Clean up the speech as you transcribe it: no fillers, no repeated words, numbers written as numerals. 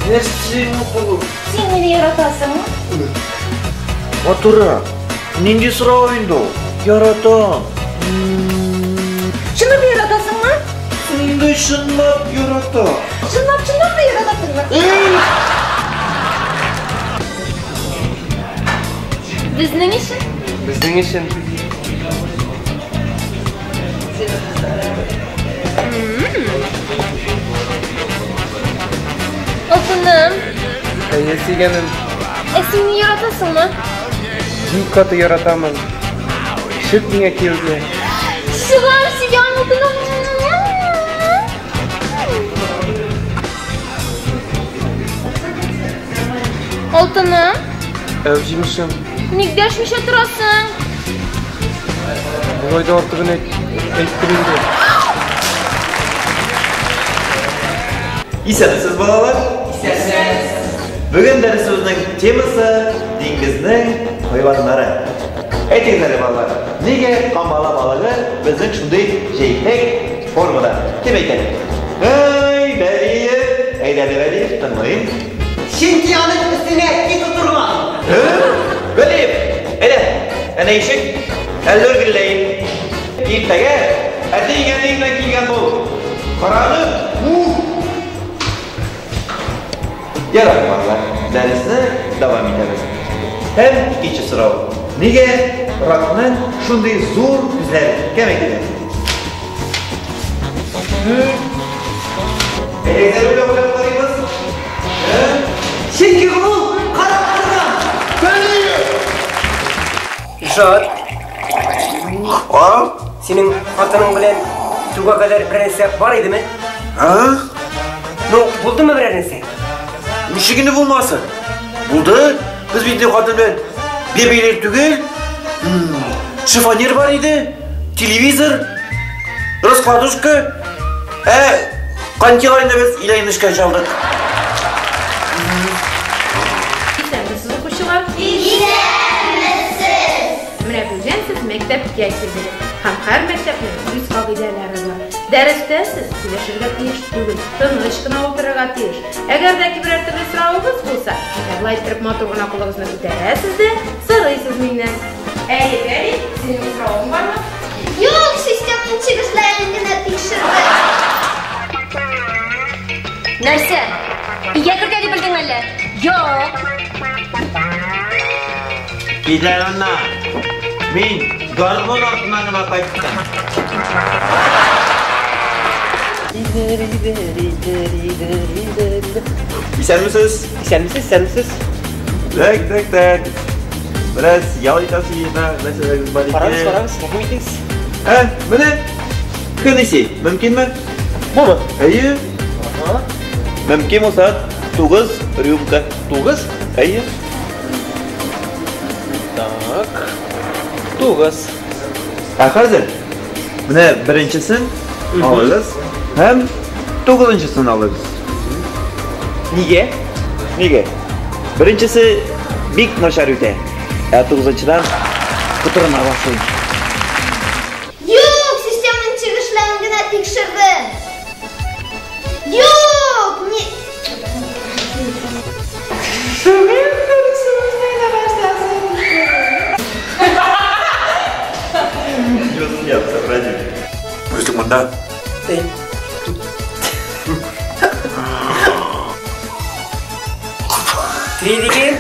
Нәрсә матур? Син мине яратасыңмы? Матурым, нинди сорау инде ул? Яратам. Чынлап яратасыңмы? Инде чынлап яратам. Чынлап, чынлап та яратасыңмы? Безнең өчен? Безнең өчен. Алтыным. Әйе, сөйгәнем. Ә син мине яратасыңмы? Бик каты яратамын. Чык миңа кияүгә. Чыгам, сөйгәнем, алтыным. Алтыным. Әү, җимешем. Ник дәшмичә торасың? Болай да артыгын әйттем инде. Исәнмесез, балалар? Исәнмесез. Бүген дәресебезнең темасы диңгезнең хайваннары. Әйтегез әле, балалар, нигә камбала балыгы безнең шундый җәйпәк формада? Кем әйтә? Эй, Бәлиев! Әйдә әле, Бәлиев, тыңлыйм. Чөнки аның өстенә кит утырган. Бәлиев, әйдә, әнә ишек. Әллүр гөлләем. Иртәгә әти-әниең белән килгән бул. Караны, ух! Ярар, балалар, дәресне дәвам итәбез. Һәм икенче сорау. Нигә ракның шундый зур күзләре? Кем әйтә? Әйдәгез, уйлап уйлап карыйбыз. Чөнки ул карап торган. Илшат. А? Синең хатының белән туга кадәр берәр нәрсә бар идеме? А? Ну, булдымы берәр нәрсә? Ничек инде булмасын? Булды. Без бит инде хатын белән бәбәйләр түгел. Шифонер бар иде, телевизор, раскладушка. Ә, кантиларны без өйләнешкә чалдык. Исәнмесез, укучылар. Исәнмесез. Менә бүген сез мәктәпкә килдегез. Һәм һәр мәктәпнең үз кагыйдәләре бар. Дәрестә сез сөйләшергә тиеш түгел, тыныч кына утырырга тиеш. Әгәр дә ки берәр төрле соравыгыз булса, менә болай иттереп матур гына кулыгызны күтәрәсез дә сорыйсыз миннән. Әйе, Бәли, синең соравың бармы? Юк, системаның ничек эшләгәнен генә тикшердем. Нәрсә? Өйгә кергән дип белдең әллә? Юк. Килә ана. Мин гармун артыннан гына кайттым. Исәнмесез? Исәнмесез, исәнмесез. Так, так, так. Бераз ял итәсе иде, нәрсәләрегез бар икән? Карагыз, карагыз, рәхим итегез. Ә, менә Хеннесси, мөмкинме? Бумы? Әйе. Ага. Мөмкин булса, 9 рюмка. 9? Әйе. Так. 9. Ә хәзер менә беренчесен алыгыз һәм тугызынчысын алыгыз. Нигә? Нигә? Беренчесе бик начар үтә, ә тугызынчыдан котырына башлый. Юк, системаның ничек эшләвен генә тикшердем. Юк, не... Күздең монда. Три деген.